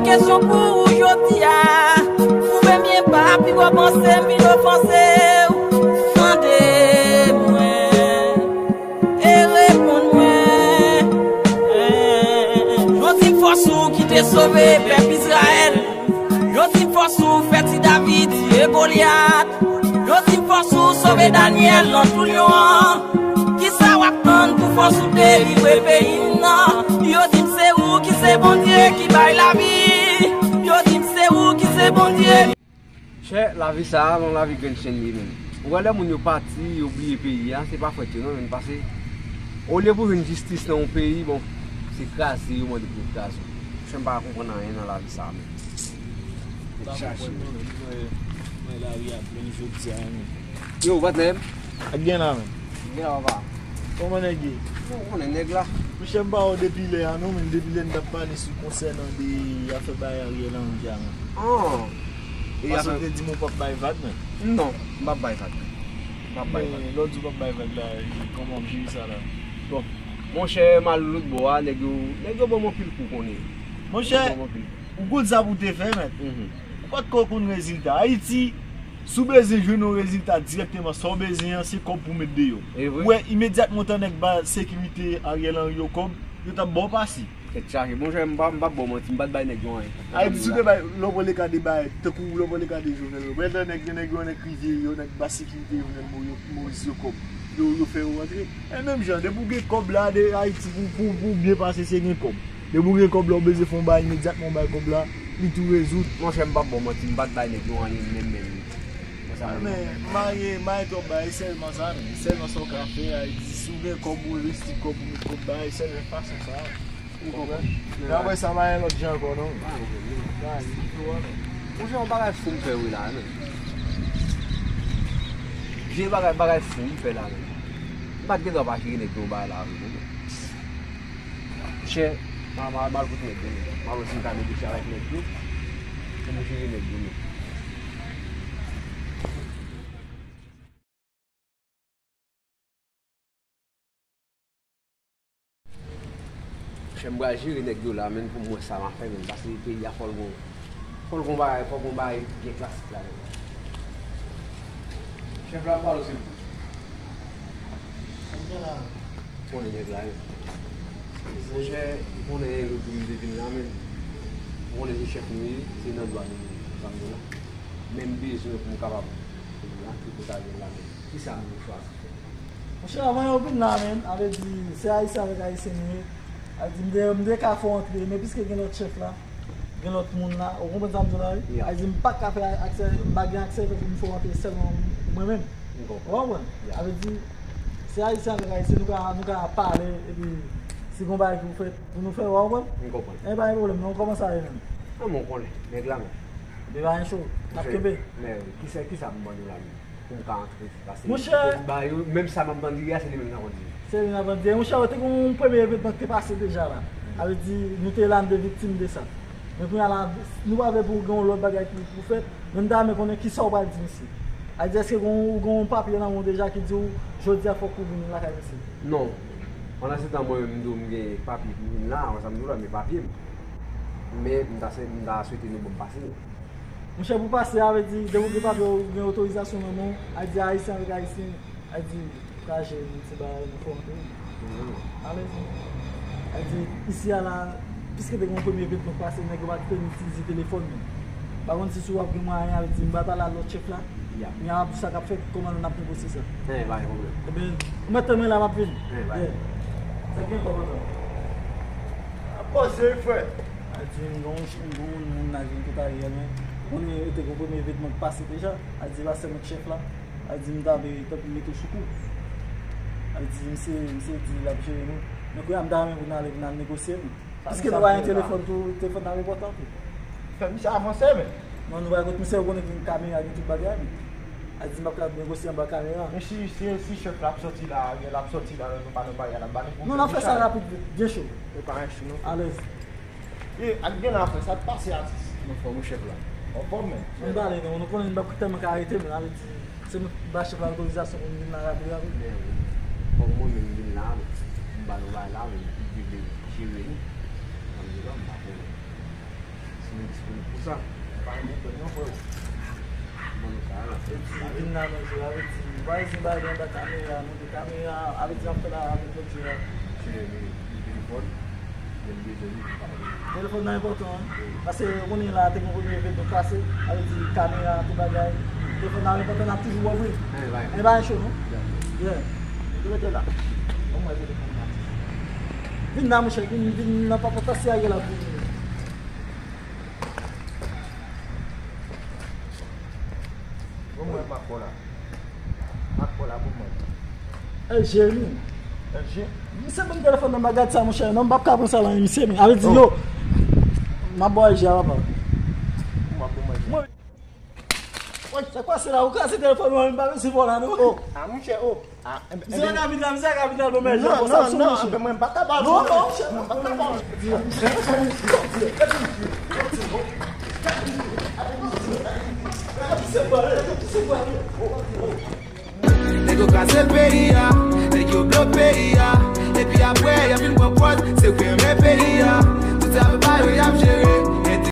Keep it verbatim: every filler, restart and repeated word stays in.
Kesyon pou ou jodi a. Pwouve m byen pa pi w ap panse m vin ofanse w. Tande mwen e reponn mwen. Yo di m fòs ou ki te sove pèp Izrayèl. Yo di m fòs ou fè ti David tiye Golyat. Yo di m fòs ou sove Danyèl nan tou lyon an. Kisa w ap tann pou fòs ou delivre peyi m nan? Yo di m se ou ki se Bondye ki bay lavi. Yo di m se ou ki se Bondye. Chè, lavi sa a, yon lavi grenn chenn li menm. Ou wè lè moun yo pati, yo bliye peyi a, se pa fwèt yo non, menm pase. Olye pou jwenn jistis nan yon peyi, bon, se kraze yo mande pou yo kraze w. Chè, m pa konprann anyen nan lavi sa a menm. Mwen lari a plen jodi a, men. Yo, patnè m. Ak gen la, men. Gen la, papa. Kòman nèg ye? Bon, ou konnen nèg la. Monchè, m pa wè w depi lè a, non, men depi lè n t ap pale sou konsènan de afè bay Ariel Henry a, men. Ah. E afè te di m ou p ap bay vag, men. Non, m p ap bay vag. M p ap bay vag. Men lè w di w p ap bay vag la, e kòman w ap jere sa la? Bon, monchè, m al lòt bò a, nèg yo, nèg yo ban m anpil kou konnen. Monchè, nèg yo ban m anpil kou. Ou konn sa pou w te fè, mèt. Mhm. Ou pa t ko konn rezilta. Ayiti, si w bezwen jwenn yon rezilta dirèkteman, sa w bezwen an, se kòb pou w met deyò. E vre? Ou wè, imedyatman w ta nèk ba sekirite Ariel Henry yo kòb, yo t ap ba w pase. Tèt chaje. Bon, jè, m pa, m p ap ba w manti, m pa t bay nèg yo anyen. Ayiti, si w te bay, lè w pran le ka de bay, tankou lè w pran le ka de Jovenel, ou wè, lè nèg, nèg yo, nèg rive, yo, nèg ba sekirite Jovenel Mo-, yo, Moïse yo kòb, yo, yo fè yo rantre. E menm jan, depi w gen kòb la, de Ayiti, pou, pou, pou w byen pase, se gen kòb. Depi w gen kòb la, w bezwen fè yon bagay imedyatman, w bay kòb la, li tou rezoud. Monchè, m p ap ba w manti, m pa t bay nèg yo anyen menm, menm. Konsa menm. Men, maye, maye twòp bagay, sèlman sa, men. Sèlman sa w ka fè, a, di, si w gen kòb, ou envesti kòb, ou met kòb bagay, sèl fason sa. Ou konprann? Men apre sa, pa gen lòt jan ankò, non. Pa gen pwoblèm. Monchè, yon bagay fou m fè wi la, men. Vye bagay, bagay fou m fè la, men. M pa t gen dwa pa jere nèg yo bagay la, wi, non. Chè, m a, m a, m al kote nèg yo, men. M a wè si m ka negosye avèk nèg yo. Pou m jere nèg yo, men. Chè, m pral jere nèg yo la, menm pou m wè sa m a fè, menm, paske peyi a fò l gon, fò l gon bagay, fò l gon bagay byen klasik la, menm. Chèf la, m pale w silvouplè. Konnen nèg la, menm. Monchè, ou konnen lòt jou m te vin la, menm. Ou konnen se chèf nou ye, se nan dwa nou ye, sa m di w la. Men m bezwen pou m kapab antre pou ta jwenn la, menm. Kisa m dwe chwazi fè? Monchè, avan yo vin la, menm, avè di, se Ayisyen avèk Ayisyen nou ye. Avè di, m te, m te ka fè w antre, men piske gen lòt chèf la, gen lòt moun la, ou konprann sa m di w la, wi? Ya. Avè di, m pa ka fè aksè, m pa gen aksè pou m fè w antre sèlman mwen menm. M konprann. Ou konprann? Ya. Avè di, se Ayisyen avèk Ayisyen, nou ka, nou ka pale, epi si gon bagay pou fè, pou nou fè, ou konprann? M konprann. E pa gen pwoblèm, non, kòman sa ye menm? An, men w konnen, nèg la, menm. Depi anyen cho, n ap kenbe. Men, kisa, kisa m ban nou la, menm? Pou m ka antre. Paske pou m ba yo, menm sa m ap bandi a, se li menm nan bandi. Se li nan bandi. Monchè, te gen yon premye evenman ki te pase deja la. Avè di, nou te la, nou te viktim de sa. Men kounye a la, nou pa vle pou gen yon lòt bagay ki pou fèt. Men m ta renmen konnen kisa w pral di misye. Avè di, èske gen yon, ou gen yon papye nan men w deja ki di w, jodi a fòk ou vin lakay misye? Non. Pandan se tan, mwen menm, m di w, m gen papye pou m vin la, wè sa m di w la, men papye m. Men m ta, m ta swete nou ban m pase. Monchè, pou pase, avè di, depi w gen papye, ou gen otorizasyon nan men w, a di Ayisyen avèk Ayisyen, a di, ou ka jere yon ti bagay, nou fè w antre. Alèz. A di, isi a la, piske te gen yon premye evenman k pase, nèg yo pa t pèmèt itilize telefòn, men. Pa konn si w ap gen mwayen, avè di, m pral pale a lòt chèf la. Ya. Kounye a, m ap di sa k ap fèt, kòman n ap negosye sa. Enben, pa gen pwoblèm. Enben, ou mèt tann mwen la, m ap vini. Enben, pa gen pwoblèm. Sa gen kòb antan. Ap pase, frè. A di, m gen yon, m gen yon moun nan vin kote Ariel, men. Ou konnen, te gen yon premye evenman k pase deja. A di, pastè mèt chèf la. A di, m ta vle tankou mete w sou kou. A di, misye, misye di l ap jere nou. Men kounye a, m ta renmen pou n ale, pou n al negosye, men. Piske nou pa gen telefòn tou, telefòn nan enpòtan tou. Fè misye avanse, men. Non, nou pral kot misye, ou konnen gen kamera, gen tout bagay, men. A di, m ap ka negosye anba kamera. Men si, si, si chèf la ap sòti la, l ap sòti la, nou pa nan bagay la, l ap ba nou pwoblèm. Non, n ap fè sa rapid, byen cho. E pa anyen, non. Alèz. E, ak gen la frè, sa k pase atis? Anfòm, wi chèf la. Anfòm, men. Ann pale non, nou konnen n p ap tèlman ka rete, men avè di, se nou ba chèf la otorizasyon pou n vin la rapidrapid. Men wi. Kòm mwen menm m vin la, m ba nou bagay la, men m vle jere nou. Sa m di la, m pa konnen. Si nou Pou sa, pa gen pwoblèm non, freo. Bon, nou sa la. Epi, vin nan manje, avèti, pa isi bagay anba kamera, nou gen kamera, avèti ap fè la avèk lòt jwè a. Se li, li telefòn, men li bezwen li pou pale. Telefòn nan enpòtan, wi. Paske, ou konnen la, te gen premye evènman k pase, avèti kamera, tout bagay. Telefòn nan enpòtan, n ap toujou wè, wi. E bagay cho, non? Yeah. Yo rete la. Bon, mwen, telefòn nan. Vin nan, monchè, vin, vin nan pa pòtas a ye la pou vin. Bon, mwen, pa kò la. Pa kò la, bon, mwen. L G, wi. L G? Misye ban m telefòn nan, m pa gad sa, monchè. Non, m p ap ka pran sa la, misye, men. Avèti, yo. M ap ba w L G a, papa. Mwen, bon, mwen. Woy, sa k pase la? Ou kraze telefòn mwen, m pa resi vòlè non. Oh, ah, monchè, oh. Ah, misye ka vin la, misye ka vin la, non, men non, non, non, mwen pa ka ba. Non, non, monchè, mwen pa ka ba. Nèg yo kraze peyi a, nèg yo blow peyi a, epi apre y ap vin pran pòz, se ou ki renmen peyi a. Tout sa yo ba yo y ap jere.